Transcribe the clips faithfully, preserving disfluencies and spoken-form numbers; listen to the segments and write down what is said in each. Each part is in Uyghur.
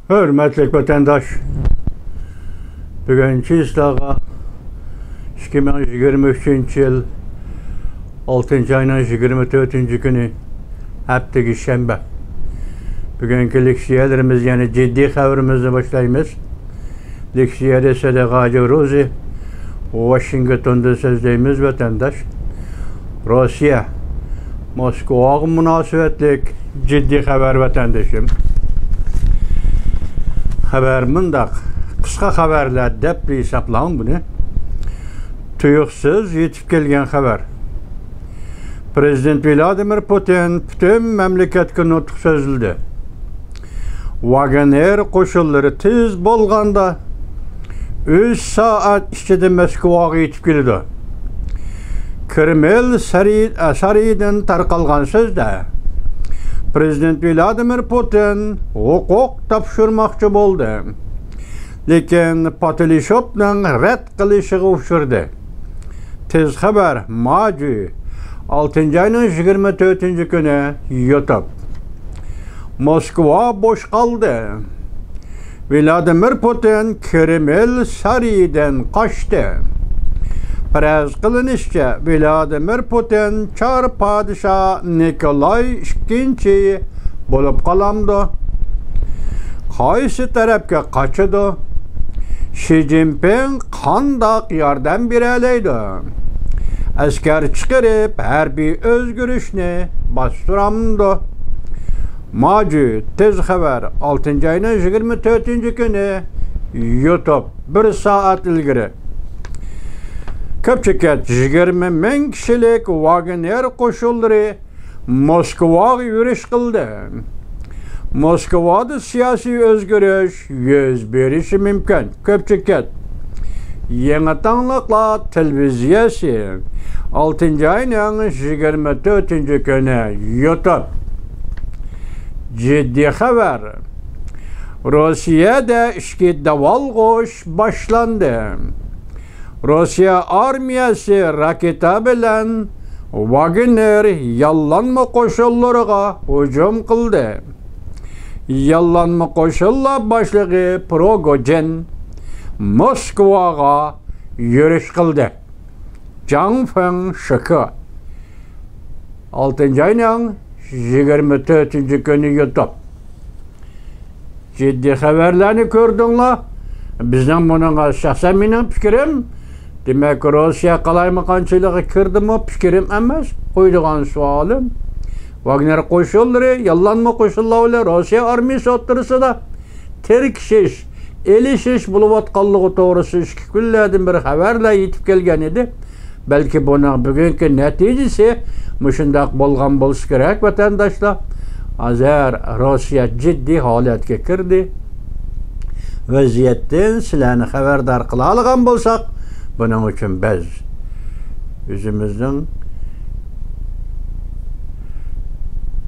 ھۆرمەتلىك ۋەتەنداش، بۈگۈن چىسلاغا ئىككى مىڭ يىگىرمە ئۈچىنچى يىل ئالتىنچى ئاينىڭ يىگىرمە تۆتىنچى كۈنى، ھەپتىگە شەنبە. بۈگۈنكى لېكسىيەلىرىمىز، يەنى جىددىي خەۋىرىمىزنى باشلايمىز. لېكسىيەدە سەدىقە ھاجى روزى ۋاشىنگتوندىن سۆزلەيمىز، ۋەتەنداش. روسىيە، موسكۋاغا مۇناسىۋەتلىك جىددىي خەۋەر، ۋەتەندىشىم. خەۋەر مۇنداق، قىسقا خەۋەرلەر دەپ ھېسابلاڭ بۇنى. تۇيۇقسىز يېتىپ كەلگەن خەۋەر. پرېزىدېنت ۋلادىمىر پۇتىن پۈتۈن مەملىكەتكە نۇتۇق سۆزلىدى. ۋاگنېر قوشۇنلىرى تېز بولغاندا ئۈچ سائەت ئىچىدە موسكۋاغا يېتىپ كېلىدۇ. كرېمل سارىي-، سارىيىدىن تارقالغان سۆزدە پرېزىدېنت ۋلادىمىر پۇتىن ھوقۇق تاپشۇرماقچى بولدى، لېكىن پاتىلشوپنىڭ رەت قىلىشىغا ئۇچرىدى. تېز خەۋەر، ماجۈ، ئالتىنچى ئاينىڭ يىگىرمە تۆتىنچى كۈنى يۇتۇپ. موسكۋا بوش قالدى. ۋلادىمىر پۇتىن كرېمل سارىيىدىن قاچتى. پەرەز قىلىنىشىچە، ۋلادىمىر پۇتىن چار پادىشاھ نىكولاي ئىككىنچى بولۇپ قالامدۇ؟ قايسى تەرەپكە قاچىدۇ؟ شى جىنپىڭ قانداق ياردەم بېرەلەيدۇ؟ ئەسكەر چىقىرىپ ھەربىي ئۆزگىرىشنى باستۇرامدۇ؟ ماجۈ، تېز خەۋەر، ئالتىنچى ئاينىڭ يىگىرمە تۆتىنچى كۈنى يۇتۇپ، بىر سائەت ئىلگىرى. كۆپچىكەت، يىگىرمە مىڭ كىشىلىك ۋاگنېر قوشۇنلىرى موسكۋاغا يۈرۈش قىلدى. موسكۋادا سىياسىي ئۆزگىرىش يۈز بېرىشى مۇمكىن. كۆپچىكەت. يېڭى تاڭلىقلار تېلېۋىزىيەسى، ئالتىنچى ئاينىڭ يىگىرمە تۆتىنچى كۈنى يۇتۇپ. جىددىي خەۋەر. روسىيەدە ئىچكى داۋالغۇش باشلاندى. روسىيە ئارمىيەسى راكېتا بىلەن ۋاگنېر ياللانما قوشۇنلىرىغا ھۇجۇم قىلدى. ياللانما قوشۇنلار باشلىقى پروگوجىن موسكۋاغا يۈرۈش قىلدى. جاڭ فېڭ شىكې. ئالتىنچى ئاينىڭ يىگىرمە تۆتىنچى كۈنى يۇتۇپ. جىددىي خەۋەرلەرنى كۆردۈڭلار. بىزنىڭ بۇنىڭغا، شەخسەن مېنىڭ پىكرىم، دېمەك، روسىيە قالايمىقانچىلىقى كىردىمۇ، پىكرىم ئەمەس، قويىدىغان سوئالىم. ۋاگنېر قوشۇنلىرى ياللانما قوشۇنلار بىلەن روسىيە ئارمىيىسى ئوتتۇرىسىدا تىركىشىش، ئېلىشىش بولۇۋاتقانلىقى توغرىسىدا ئىككى كۈنلەردىن بېرى خەۋەرلەر يېتىپ كەلگەن ئىدى. بەلكى بۇنىڭ بۈگۈنكى نەتىجىسى مۇشۇنداق بولغان بولسا كېرەك، ۋەتەنداشلار. ھازىر روسىيە جىددىي ھالەتكە كىردى. ۋەزىيەتتىن سىلەرنى خەۋەردار قىلالىغان بولساق، بۇنىڭ ئۈچۈن بىز ئۆزىمىزنىڭ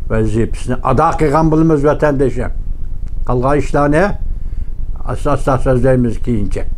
ۋەزىپىسىنى ئادا قىلغان بولىمىز، ۋەتەندىشىم. قالغان ئىشلارنى ئاستا-ئاستا سۆزلەيمىز كېيىنچە.